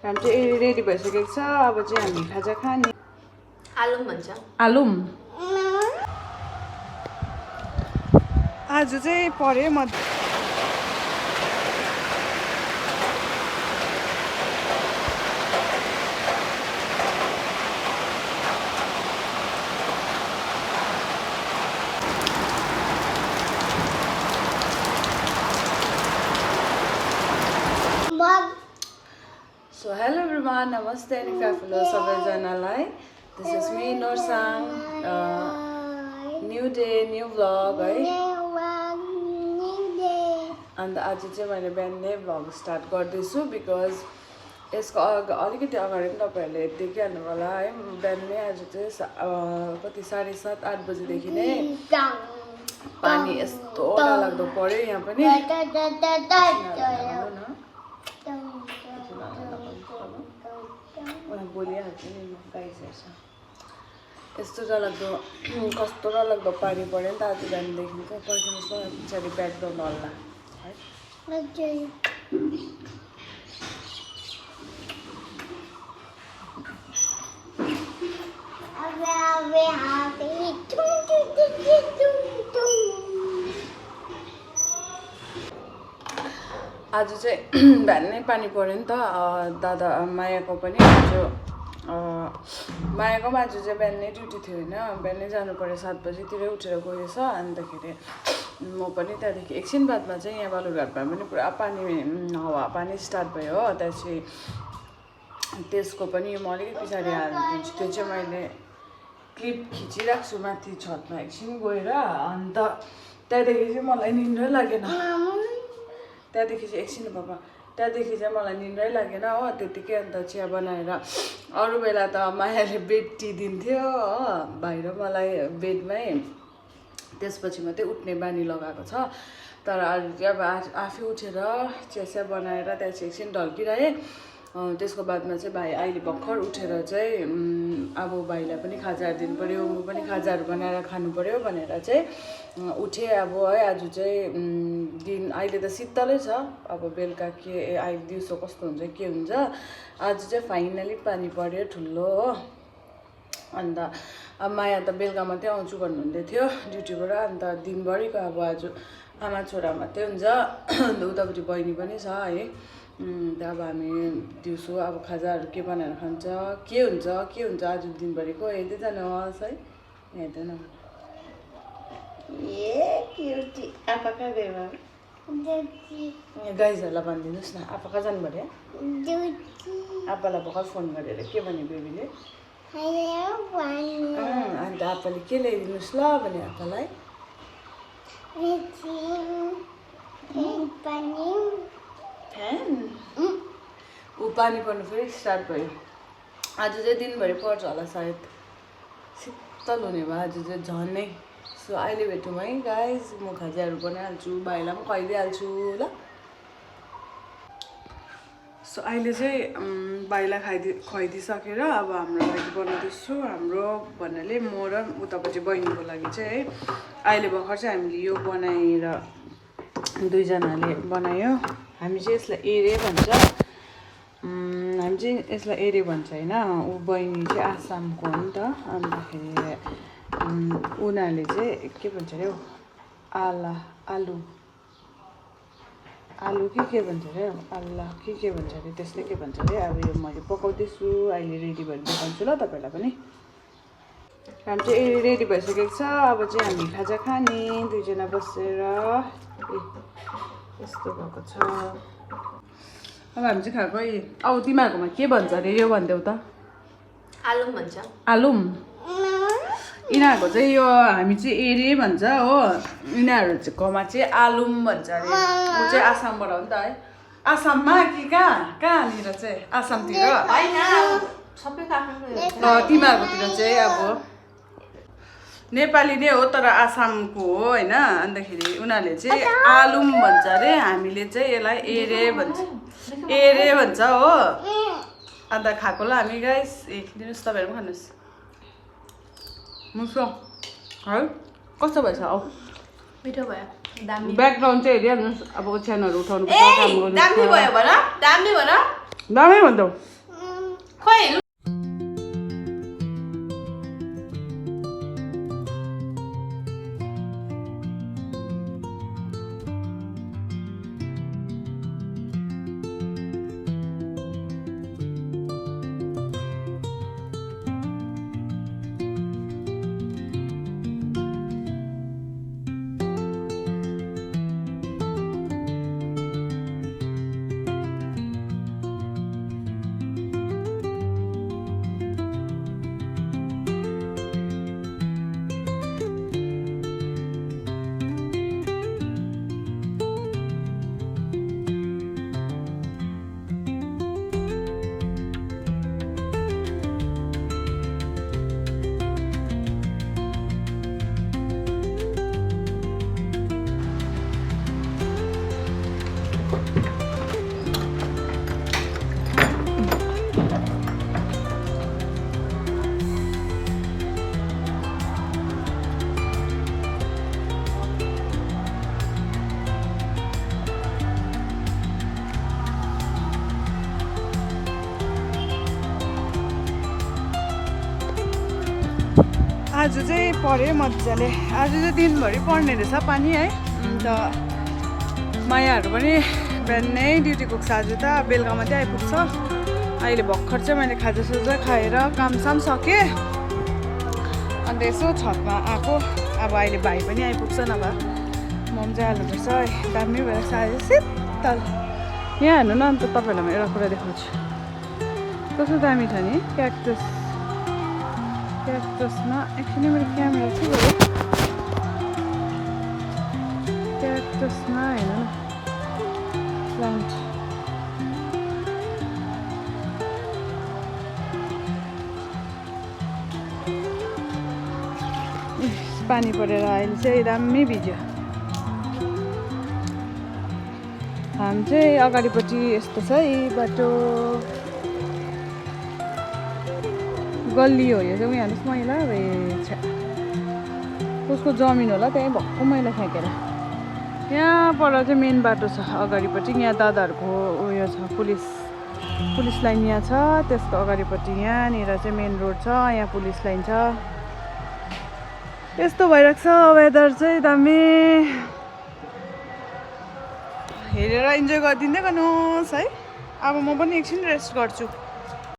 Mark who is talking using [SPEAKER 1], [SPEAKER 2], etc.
[SPEAKER 1] हामी चाहिँ रेडी भइसकेको छ। अब चाहिँ हामी खाजा खाने।
[SPEAKER 2] आलुम भन्छ।
[SPEAKER 1] आलुम आज चाहिँ पर्यो म So hello everyone, namaste and kafulo सबैजनालाई. This is me Norsang. New day, new vlog है. And आज चाहिँ मैले बिहानै vlog start गर्दैछु because यसको अलिकति अगाडि पनि तपाईहरुले देखिहाल्नु होला है. बिहानै आज चाहिँ कति 7:30 8 बजेदेखि नै पानी यस्तो डरलाग्दो पर्यो यहाँ पनि. बोलिहाल्छु नि म गाइस हेर्छ यस्तो डरलाग्दो कस्तो डरलाग्दो पानी पर्यो नि त आज बिहानदेखि चाहिँ पर्खिनुहोस् न पछाडि ब्याकग्राउन्ड हल्ला है आज चाहिँ बिहानै पानी पर्यो नि त दादा मायाको पनि आज मायाको पनि आज चाहिँ बिहानै ड्युटी थियो होइन बिहानै जानु पर्यो 7 बजीतिरै उठेर गएछ अन्तखेरि म पनि त्यहाँदेखि एकछिन बादमा चाहिँ यहाँ बालुरघाटमा पनि पुरा पानी हावा पानी स्टार्ट भयो हो त्यसपछि त्यसको पनि म अलिकति पछाडि हालिदिन्छु त्यो चाहिँ मैले क्लिप खिचिराख्छु माथि छतमा एकछिन गएर अन्त त्यहाँदेखि चाहिँ मलाई निन्द्रै लागेन त्यहाँदेखि चाहिँ एकछिन बाबा त्यहाँदेखि चाहिँ मलाई निन्द्रै लागेन हो त्यतिकै अन्त चिया बनाएर अरू बेला त मायाले बेड टी दिन्थ्यो हो बाहिर मलाई बेडमै त्यसपछि मात्रै उठ्ने बानी लगाएको छ तर आज चाहिँ अब आफै उठेर चिया बनाएर त्यहाँपछि एकछिन ढल्किरहेँ त्यसको बादमा चाहिँ भाइ अहिले भर्खर उठेर चाहिँ अब भाइलाई पनि खाजाहरू दिनु पर्यो म पनि खाजाहरू बनाएर खानु पर्यो भनेर चाहिँ उठेँ अब है आज चाहिँ दिन अहिले त शीतलै छ अब बेलुका के अहिले दिउँसो कस्तो हुन्छ के हुन्छ आज चाहिँ फाइनली पानी पर्यो ठुलो हो अन्त अब माया त बेलुका मात्रै आउँछु भन्नुहुँदै थियो ड्युटीबाट अन्त दिनभरिको अब आज आमा छोरा मात्रै हुन्छ अन्त उतापट्टि बहिनी पनि छ है अब हामी दिउँसो अब खाजाहरू के बनाएर खान्छ के हुन्छ आज दिनभरिको हेर्दै जानुहोस् है हेर्दैन ए क्युटी आपा कहाँ गयो गाइजहरूलाई भनिदिनुहोस् न आपा कहाँ जानु पर्यो आपालाई भर्खर फोन गरेर के भन्यो बेबीले अन्त आपाले के ल्याइदिनुहोस् ल भने आपालाई फ्यान ऊ पानी पर्नु फेरि स्टार्ट भयो आज चाहिँ दिनभरि पर्छ होला सायद शीतल हुने भयो आज चाहिँ झनै सो अहिले भेटौँ है गाइज म खाजाहरू बनाइहाल्छु भाइलाई पनि खुवाइदिइहाल्छु ल सो अहिले चाहिँ भाइलाई खुवाइदिइसकेर अब हाम्रो लागि बनाउँदैछु हाम्रो भन्नाले म र उतापट्टि बहिनीको लागि चाहिँ है अहिले भर्खर चाहिँ हामीले यो बनाएर दुईजनाले बनायो हामी चाहिँ यसलाई एरे भन्छ हामी चाहिँ यसलाई एरे भन्छ होइन ऊ बहिनी चाहिँ आसामको हो नि त अन्तखेरि उनीहरूले चाहिँ के भन्छ अरे हौ आलु के भन्छ अरे हौ अल्ला के भन्छ अरे त्यसले के भन्छ अरे अब यो मैले पकाउँदैछु अहिले रेडी भएर देखाउँछु ल तपाईँलाई पनि हामी चाहिँ रेडी भइसकेको छ अब चाहिँ हामी खाजा खाने दुईजना बसेर यस्तो भएको छ अब हामी चाहिँ खाएको औ तिमीहरूकोमा के भन्छ अरे यो भनिदेऊ त
[SPEAKER 2] आलुम भन्छ
[SPEAKER 1] आलुम यिनीहरूको चाहिँ यो हामी चाहिँ एरे भन्छ हो यिनीहरूकोमा चाहिँ आलुम भन्छ अरे ऊ चाहिँ आसामबाट हो नि त है आसाममा कि कहाँनिर चाहिँ आसामतिर तिमीहरूकोतिर चाहिँ अब नेपाली नै हो तर आसामको हो होइन अन्तखेरि उनीहरूले चाहिँ आलुम भन्छ अरे हामीले चाहिँ यसलाई एरे भन्छ हो अन्त खाएको ल हामी गाइस दिनुहोस् तपाईँहरू पनि खानुहोस् मुसो है कस्तो भएछ औ
[SPEAKER 2] मिठो भयो दामी
[SPEAKER 1] ब्याकग्राउन्ड चाहिँ हेरिहाल्नुहोस् अब ओछ्यानहरू उठाउनु पर्छ काम गर्नु
[SPEAKER 2] दामी भयो भन दामी भन
[SPEAKER 1] दामी भन्छौ
[SPEAKER 2] ओइ
[SPEAKER 1] आज चाहिँ पऱ्यो मजाले आज चाहिँ दिनभरि पर्ने रहेछ पानी है अन्त मायाहरू पनि बिहानै ड्युटी पुग्छ आज त बेलुका मात्रै आइपुग्छ अहिले भर्खर चाहिँ मैले खाजासाजा खाएर कामसाम सकेँ अन्त यसो छतमा आएको अब अहिले भाइ पनि आइपुग्छ नभए मम चाहिँ हाल्नुपर्छ है दामी भएर आज शीतल यहाँ हेर्नु न अन्त तपाईँहरूलाई म एउटा कुरा देखाउँछु कस्तो दामी छ नि क्याक्टसमा एक्चुअली मेरो क्यामेरा चाहिँ भयो क्याक्टसमा हेर्नु न प्लान्ट पानी परेर अहिले चाहिँ दामी भिज्यो हामी चाहिँ अगाडिपट्टि यस्तो छ है बाटो गल्ली हो यो चाहिँ उयो हेर्नुहोस् मैला रहेछ उसको जमिन होला त्यहीँ भक्कु मैला फ्याँकेर यहाँ पर चाहिँ मेन बाटो छ अगाडिपट्टि यहाँ दादाहरूको उयो छ पुलिस लाइन यहाँ छ त्यसको अगाडिपट्टि यहाँनिर चाहिँ मेन रोड छ यहाँ पुलिस लाइन छ यस्तो भइरहेको छ वेदर चाहिँ दामी हेरेर इन्जोय गरिदिँदै गर्नुहोस् है अब म पनि एकछिन रेस्ट गर्छु